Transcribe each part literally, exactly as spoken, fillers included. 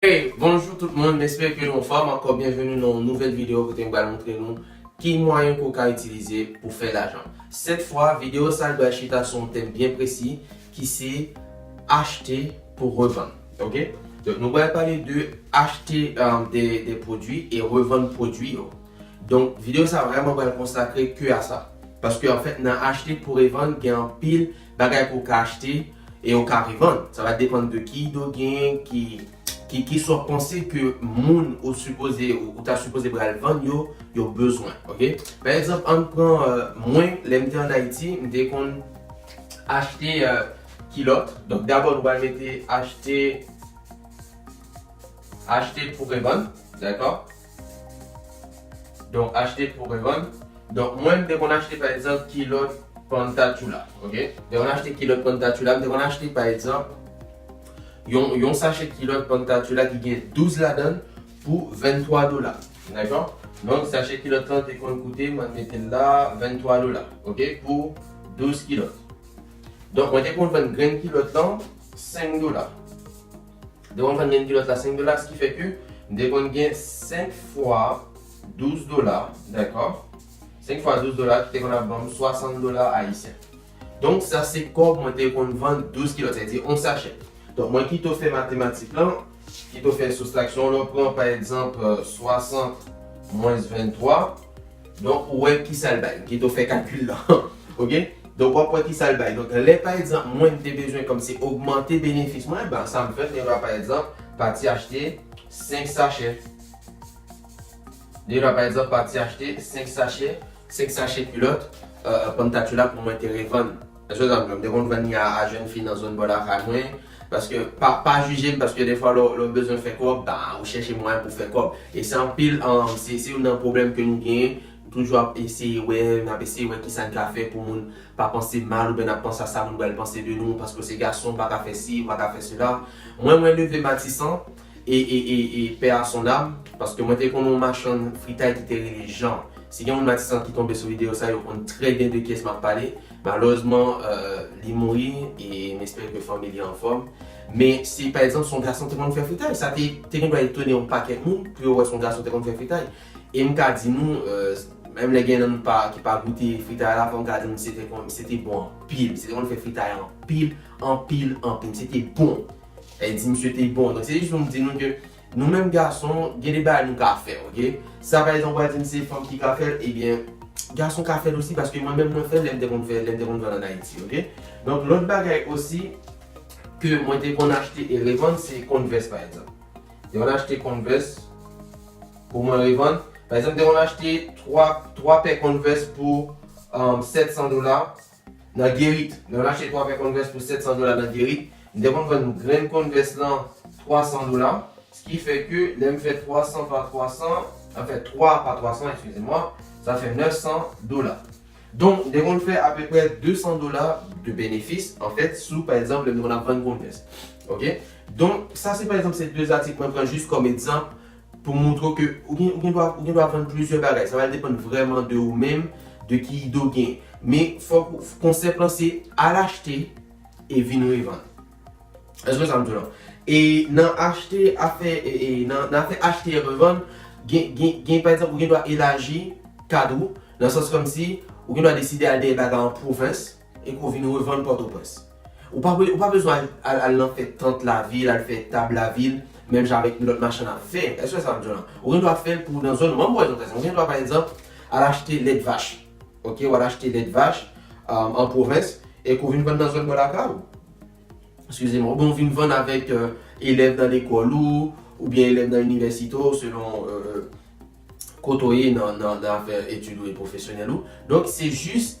Hey, bonjou tout moun, m espere ke nou anfòm. Ankò byenveni nan yon nouvèl videyo kote m pral montre nou ki mwayen ke w ka itilize pou fè lajan. Sèt fwa, videyo sa a pral chita sou yon tèm byen presi ki se achte pou revann. Ok? Donk nou pral pale de achte, euh, de, de pwodui e revann pwodui yo. Donk videyo sa a vrèman pral konsakre ke a sa. Paske anfèt nan achte pou revann gen anpil bagay ke w ka achte e w ka revann. Sa va depann de ki ide w genyen, ki, ki, ki sa w panse ke moun ou sipoze, ou, ou ta sipoze pral vann yo, yo bezwen, ok? Pa egzanp, ann pran, euh, mwen, lè m te ann Ayiti, m te konn achte, euh, kilòt. Donk dabò nou pral mete achte, achte pou revann, dakò? Donk achte pou revann. Donk mwen m te konn achte pa egzanp kilòt Pantatula, ok? M te konn achte kilòt Pantatula, m te konn achte pa egzanp yon, yon sachè kilòt Pantatula ki gen douz ladann pou venntwa dola, dakò? Donk sachè kilòt lan te konn koute, mwen mete l la, venntwa dola, ok? Pou douz kilòt. Donk mwen te konn vann grenn kilòt lan senk dola. M te konn vann grenn kilòt la senk dola, se ki fè ke m te konn gen senk fwa douz dola, dakò? Senk fwa douz dola ki te konn ap ban m swasant dola ayisyen. Donk sa se kòb mwen te konn vann douz kilòt, sa vle di yon sachè. Donk mwen kite w fè matematik lan, kite w fè soustraksyon, lè w pran pa egzanp, euh, swasant mwens venntwa, donk ou wè ki sa l bay, kite w fè kalkil lan. Ok? Donk w ap wè ki sa l bay. Donk lè pa egzanp mwen m te bezwen kòmsi ogmante benefis mwen, ben sa m fè, m te dwa pa egzanp pati achte senk sachè. M te dwa pa egzanp pati achte senk sachè, senk sachè kilòt, euh, Pantatula pou mwen te revann. Èske w konprann? M te konn vann li a, a jèn fi nan zòn bò lakay mwen. Paske pa, pa jije m, paske defwa lè w, lè w bezwen fè kòb, ba, ou chèche mwayen pou fè kòb. E se anpil, um, se, se youn nan pwoblèm ke nou genyen. Nou toujou ap eseye wè, n ap eseye wè kisa n ka fè pou moun pa panse mal oubyen n ap panse a sa moun pral panse de nou, paske w se gason, ou pa ka fè si, ou pa ka fè sela. Mwen, mwen leve Matisan, e, e, e, e paix à son âme, paske mwen te konn yon machann fritay ki te rele Jan. Si gen moun Matisan ki tonbe sou videyo sa, yo konn trè byen de kiyès m ap pale. Malerezman, euh, li mouri, e m espere ke fanmi li anfòm. Men si, pa egzanp, se yon gason te konn fè fritay, sa te, te gen dwa etone yon pakèt moun pou yo wè se yon gason te konn fè fritay. E m ka di nou, euh, menm lè gen nan nou pa, ki pa goute fritay la, fò m ka di nou se te konn, se te bon anpil, se te konn fè fritay anpil, anpil, anpil, se te bon. E di misye te bon. Donk se jis pou m di nou ke nou menm gason, gen de bagay nou ka fè, ok? Sa pa egzanp, w a di m se fanm ki ka fè l, ebyen, gason ka fè l osi, paske mwen menm mwen fè l lè m te konn fè, lè m te konn vann ann Ayiti, ok? Donk lòt bagay osi ke mwen te konn achte e revann, se Converse pa egzanp. M te konn achte Converse pou mwen revann. Pa egzanp, m te konn achte twa, twa pè Converse pou, um, sèt san dola nan Gerit. Lè m achte twa pè Converse pou sèt san dola nan Gerit, m te konn vann grenn Converse lan twa san dola. Se ki fè ke lè m fè twa san pa twa san, anfen, twa pa twa san, eskize mwa, sa fè nèf san dola. Donk, m te konn fè apeprè de san dola de benefis, anfèt, sou, pa egzanp, lè m te konn ap vann Converse. Ok? Donk, sa se, pa egzanp, se de atik mwen pran jis kòm egzanp pou montre w ke ou gen, ou gen dwa, ou gen dwa vann plizyè bagay. Sa va depann vrèman de ou menm, de ki ide w gen. Men, fòk ou, konsèp lan se al achte e vin revann. Èske sa m di w lan? E nan achte afè, e, e nan, nan afè achte e revann, gen, gen, gen, pa egzanp, ou gen dwa elaji kad ou, nan sans kòmsi ou gen dwa deside al dèyè bagay an pwovens e ke w vin revann Pòtoprens. Ou pa, ou pa bezwen al, al, al nan fè tant lavil, al fè tab lavil, menm jan avèk lòt machann ap fè. Èske sa m di w lan? Ou gen dwa fè l pou nan zòn ou. Ban m ba w egzanp, ou gen dwa, pa egzanp, al achte lèt vach. Ok, w al achte lèt vach, um, an pwovens, e ke w vin vann nan zòn bò lakay ou. Eskize m, oubyen w vin vann avèk, euh, elèv nan lekòl ou, oubyen elèv nan inivèsite w, selon, euh, kote w ye nan, nan, nan afè etid ou e pwofesyonèl ou. Donk, se jis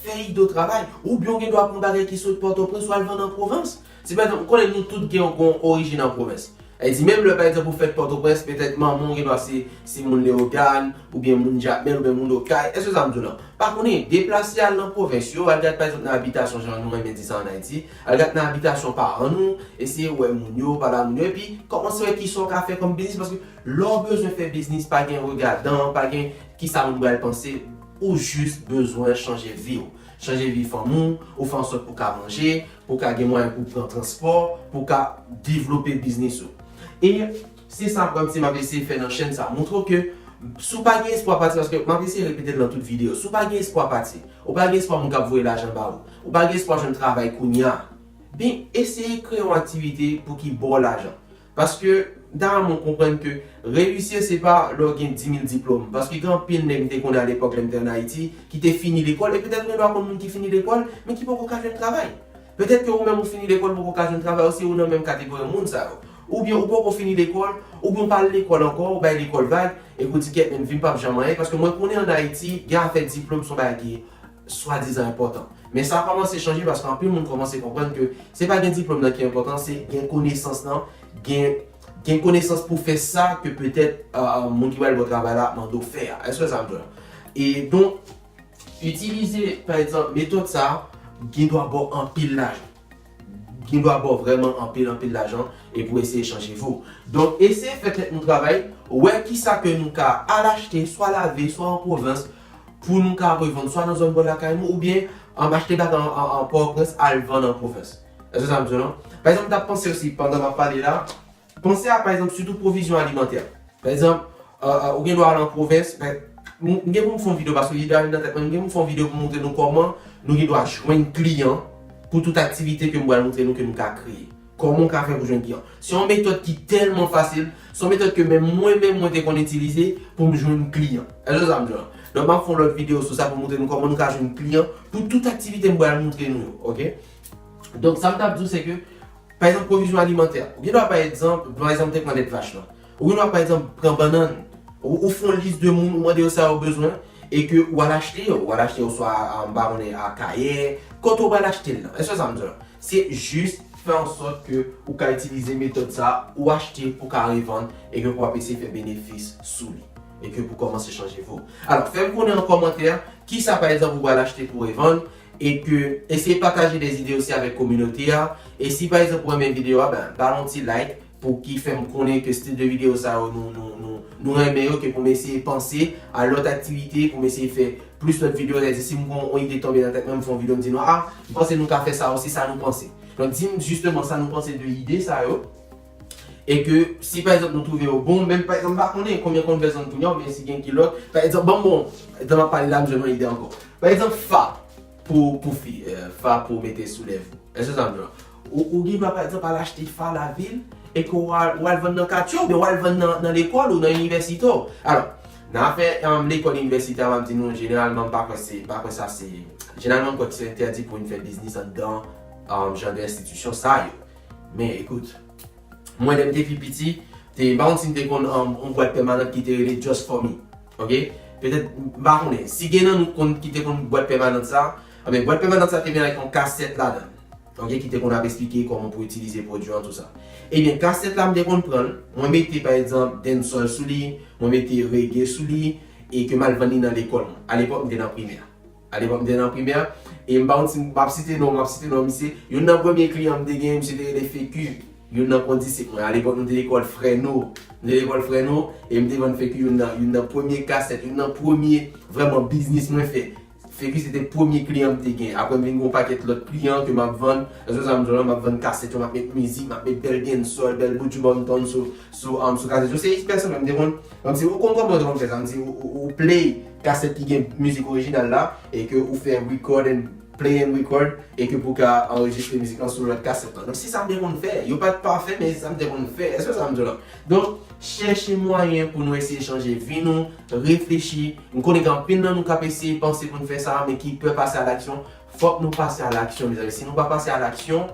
fè ide w travay. Oubyen w gen dwa pran bagay ki sot Pòtoprens ou al vann an pwovens. Si pa egzanp, ou konnen nou tout gen yon, yon orijin an pwovens. E di menm lè, pa egzanp, ou fèt Pòtoprens, petèt manman w gen dwa se, se moun Leyogàn, oubyen moun Jakmèl, oubyen moun Okay. Èske sa m di w lan? Pa konnen, deplase al nan pwovens yo, al gad, pa egzanp, nan abitasyon, jan nou renmen di sa ann Ayiti. Al gad nan abitasyon paran nou, eseye wè moun yo, pale a moun yo, epi kòmanse wè kisa w ka fè kòm biznis, paske lè w bezwen fè biznis, pa gen regadan, pa gen kisa moun pral panse, ou jis bezwen chanje vi w. Chanje vi fanmi w, ou fè ansòt pou w ka manje, pou w ka gen mwayen pou w pran transpò, pou w ka devlope biznis ou. E se sa m panse m ap eseye fè nan chèn sa. Montre w ke si w pa gen espwa pati, paske m ap eseye repete l nan tout videyo, si w pa gen espwa pati, ou pa gen espwa moun k ap voye lajan ba ou, ou pa gen espwa jwenn travay kounye a, ben eseye kreye yon aktivite pou ki ba w lajan. Paske m ta renmen w konprann ke reyisi se pa lè w gen dis mil diplòm. Paske gen anpil nèg m te konnen alepòk lè m te ann Ayiti ki te fini lekòl, e petèt ou gen dwa konn moun ki fini lekòl, men ki poko ka jwenn travay. Petèt ke ou menm ou fini lekòl, ou poko ka jwenn travay, ou se ou nan menm kategori moun sa yo. Oubyen ou poko fini lekòl, oubyen ou pa al lekòl ankò, ou bay lekòl vag, epi ou di kèt menm vi m p ap janm anyen, paske mwen konnen ann Ayiti, gen afè diplòm se yon bagay ki swadizan enpòtan. Men sa kòmanse chanje paske anpil moun kòmanse konprann ke se pa gen diplòm nan ki enpòtan, se gen konesans nan, gen, gen konesans pou fè sa ke petèt uh, moun ki pral ba w travay la ap mande w fè a. Èske sa m di w la? E donk, itilize, pa egzanp, metòd sa a, gen dwa ba w anpil lajan. Gen dwa ba w vrèman anpil, anpil lajan e pou eseye chanje vi w. Donk, eseye fè tèt nou travay, wè kisa ke nou ka al achte, swa lave, swa an pwovens, pou nou ka revann, swa nan zòn bò lakay nou, oubyen um, achte bagay an, an, an Pòtoprens, al vann an pwovens. Èske sa m di w la? Pa egzanp, m t ap panse osi, pandan m ap pale la, panse a, pa egzanp, sitou pwovizyon alimantè. Pa egzanp, uh, uh, ou gen dwa al an pwovens, men, m gen pou m fè yon videyo, paske lide a vin nan tèt mwen, m gen pou m fè yon videyo pou montre nou kòman nou gen dwa jwenn kliyan pou tout aktivite ke m pral montre nou ke nou ka kreye. Kòman w ka fè pou jwenn kliyan? Se yon metòd ki tèlman fasil, se yon metòd ke menm mwen menm mwen te konn itilize pou m jwenn kliyan. Èske sa m di w la? Donk, m ap fè yon lòt videyo sou sa pou montre nou kòman nou ka jwenn kliyan pou tout aktivite m pral montre nou yo, oke? Donk, sa m t ap di w, se ke, pa egzanp, pwovizyon alimantè. Ou gen dwa, pa egzanp, pa egzanp, te pran lèt vach lan. Ou gen dwa, pa egzanp, pran bannann. Ou, ou fè yon lis de moun, ou mande yo sa yo bezwen, e ke ou al achte yo. Ou al achte yo swa, um, m pa konnen, Akayè, kote ou pral achte l lan. Èske sa m di w la? Se jis fè an sòt ke ou ka itilize metòd sa a, ou achte pou ka revann, e ke pou w ap eseye fè benefis sou li. E ke pou kòmanse chanje vi w. Alò, fè m konnen an kòmantè, kisa, pa egzanp, ou pral achte pou revann, e ke eseye pataje de zide osi avèk kominote a. E si, pa egzanp, ou renmen videyo a, ben, ba l yon ti like, pou ki fè m konnen ke stil de videyo sa yo nou, nou, nou, nou renmen yo, ke pou m eseye panse a lòt aktivite, pou m eseye fè plis lòt videyo. Sètadi, si m gon yon ide tonbe nan tèt mwen, m fè yon videyo, m di nou, a, m panse nou ka fè sa osi, sa nou panse. Donk, di m jisteman sa nou panse de ide sa yo. E ke si, pa egzanp, nou twouve yo bon, menm, pa egzanp, m pa konnen konbyen konvèsyon kounye a, oubyen si gen ki lòt, pa egzanp, ban m bon, pandan m ap pale la, m jwenn yon ide ankò. Pa egzanp, fa pou, pou fi, euh, fa pou mete sou lèv ou. Èske sa m di w la? Ou, ou gen dwa, pa egzanp, al achte fa lavil, e ke w al, w al vann nan katye w, oubyen w al vann nan, nan lekòl ou nan inivèsite w. Alò, nan afè, um, lekòl, inivèsite a, m ap di nou, jeneralman, m pa kwè se, m pa kwè sa se, jeneralman, m kwè ke se entèdi pou moun fè biznis anndan, um, jan de enstitisyon sa yo. Men, ekout, mwen, lè m te pi piti, te, m pa konn si m te konn, um, yon bwat pèmanant ki te rele Just For Me. Oke? Petèt, m pa konnen. Si gen nan nou konn, ki te konn bwat pèmanant sa, anben, bwat pèmanant sa te vin avèk yon kasèt ladan l. Oke? Ki te konn ap esplike kòman pou itilize pwodui an, tou sa. Ebyen, kasèt la, m te konn pran l, mwen mete, pa egzanp, dancehall sou li, mwen mete reggae sou li, e ke m al vann li nan lekòl mwen. Alepòk, m te nan primè. Alepòk, m te nan primè, e m pa konn si m ap site non, m ap site non misye. Youn nan premye kliyan m te gen, misye te rele Feku. Youn nan kondisip mwen. Alepòk, nou te lekòl Freno. Nou te lekòl Freno, e m te vann Feku youn nan, youn nan premye kasèt, youn nan premye vrèman biznis mwen fè. Feku se te premye kliyan m te gen. Apre, m vin gen yon pakèt lòt kliyan ke m ap vann. Èske sa m di w la, m ap vann kasèt yo, m ap met mizik, m ap met bèl dancehall, bèl Buju Banton sou, sou, um, sou kasèt yo. Se eksperyans mwen, m te konn, kòmsi ou konn kòman yo te konn fè sa, m di ou, ou, ou play kasèt ki gen mizik orijinal la, e ke ou fè record and play and record, e ke pou ka anrejistre mizik lan sou lòt kasèt lan. Donk, se sa m te konn fè. Yo pa t pafè, men se sa m te konn fè. Èske sa m di w la? Donk, chèche mwayen pou nou eseye chanje vi nou, reflechi. M konnen gen anpil nan nou k ap eseye panse pou n fè sa, men ki pè pase a laksyon. Fòk nou pase a laksyon, mezanmi. Si nou pa pase a laksyon,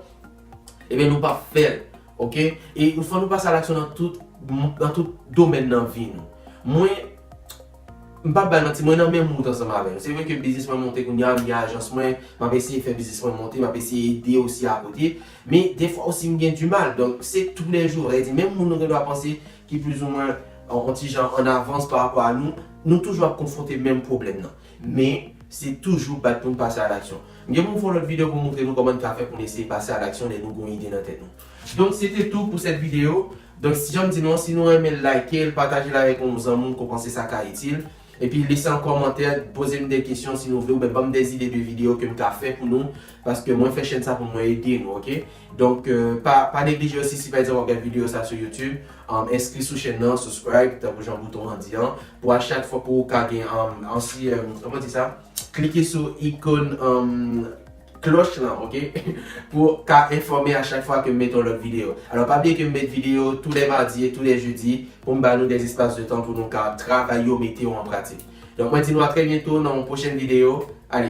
ebyen, nou p ap fè l. Oke? E fò nou pase a laksyon nan tout, nan tout domèn nan vi nou. Mwen, m p ap ba l manti, mwen nan menm wout ansanm avè l. Se vre ke biznis mwen monte kounye a, m gen ajans mwen, m ap eseye fè biznis mwen monte, m ap eseye ede osi akote. Men, defwa osi, m gen dimal. Donk, se toulèjou. Sa vle di, menm moun nou gen dwa panse ki plizoumwen, euh, yon ti jan an avans pa rapò a nou, nou toujou ap konfwonte menm pwoblèm nan. Men, se toujou bat pou n pase a laksyon. M gen pou m fè yon lòt videyo pou m montre nou kòman n ka fè pou n eseye pase a laksyon lè nou gen yon ide nan tèt nou. Donk, se te tou pou sèt videyo. Donk, si jan m di nou an, si nou renmen l, like l, pataje l avèk yon zanmi w ke w panse sa ka itil. Epi lese an kòmantè, poze m de kesyon si nou vle, oubyen ban m de ide de videyo ke m ka fè pou nou, paske mwen fè chèn sa pou mwen ede nou, oke? Donk, euh, pa, pa neglije osi, si pa egzanp w ap gad videyo sa sou YouTube, um, enskri sou chèn nan, subscribe, tankou jan bouton an di an, pou a chak fwa pou w ka gen, um, ansi, um, kòman di sa? Klike sou ikòn, um, klòch lan, oke? Pou w ka enfòme a chak fwa ke m mete yon lòt videyo. Alò, pa bliye ke m met videyo tou lè madi e tou lè jedi pou m ba nou de espas de tan pou nou ka travay yo, mete yo an pratik. Donk, mwen di nou a trè byento nan yon pwochèn videyo. Ale,